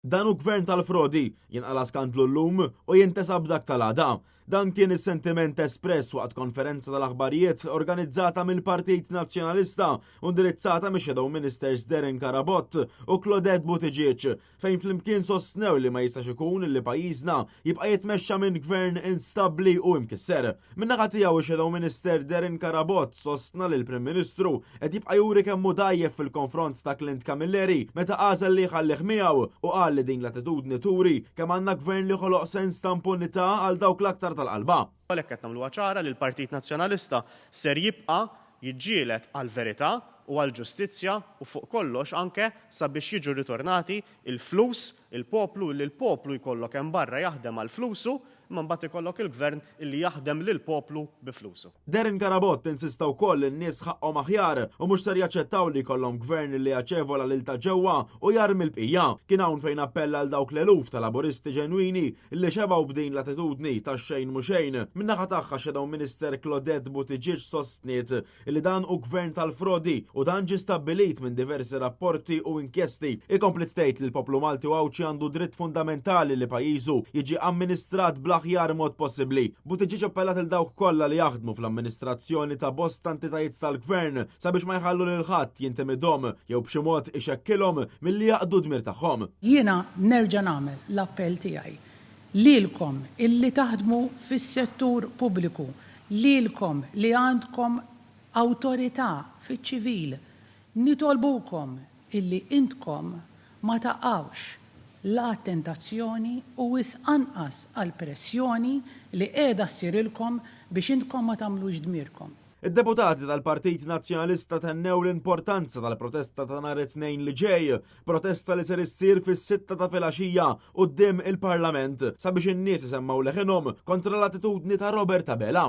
Dan hu gvern tal-frodi, jinqala' skandlu llum u jintesa b'dak tal-għada. Dan kien is-sentiment espress waqt konferenza tal-aħbarijiet organizzata mill-Partit Nazzjonalista u indirizzata mix-Shadow Ministers Darren Carabott u Claudette Buttigieg, fejn flimkien sostnew li ma jistax ikun li pajjiżna jibqa' jitmexxa minn gvern instabbli u imkisser. Min-naħa tiegħu ix-Shadow Minister Darren Carabott sostna li l-Prim Ministru qed jibqa' juri kemm hu dgħajjef fil-konfront ta' Clint Camilleri meta għażel li jħallih miegħu u qal li din l-attitudni turi kemm għandna gvern li ħoloq sens ta' impunità għal dawk l-aktar tal-qalba. Għalhekk qed nagħmluha ċara li l-Partit Nazzjonalista ser jibqa' jiġġieled għall-verità u għall-ġustizzja u fuq kollox anke sabiex jiġu rritornati l-flus il-poplu illi l-poplu jkollok hemm barra jaħdem għal flusu imma mbagħad ikollok il-Gvern illi jaħdem lill-poplu bi flusu. Darren Carabott insista wkoll li n-nies ħaqqhom aħjar u mhux ser jaċċettaw li jkollhom Gvern li jaċevola lil ta' ġewwa u jarmi l-bqija. Kien hawn fejn appella għal dawk l-eluf ta' Laburisti ġenwini li xebgħu b'din l-attitudni ta' xejn mhu xejn. Min-naħa tagħha Shadow Minister Claudette Buttigieg sostniet li dan hu gvern tal-frodi u dan ġie stabbilit minn diversi rapporti u inkjesti. Hi kompliet tgħid li l-poplu Malti u Għawdxi għandu dritt fundamentali li pajjiżu jiġi amministrat bl-aħjar mod possibbli. Buttigieg appellat lil dawk kollha li jaħdmu fl-amministrazzjoni ta' bosta entitajiet tal-gvern sabiex ma jħallu lil ħadd jintimidhom jew b'xi mod ixekkilhom milli jaqdu d-dmir tagħhom. Jiena nerġa' nagħmel l-appell tiegħi lilkom illi taħdmu fis-settur pubbliku, lilkom li għandkom awtorità fiċ-ċivil, nitolbukom illi intkom ma taqgħux la għat-tentazzjoni u wisq anqas għall-pressjoni li qiegħda ssirilkom biex intkom ma tagħmlux dmirkom. Id-deputati tal-Partit Nazzjonalista tennew l-importanza tal-protesta ta' nhar it-Tnejn li ġej, protesta li ser issir fis-sitta ta' filgħaxija quddiem il-Parlament sabiex in-nies isemmgħu leħinhom kontra l-attitudni ta' Robert Abela.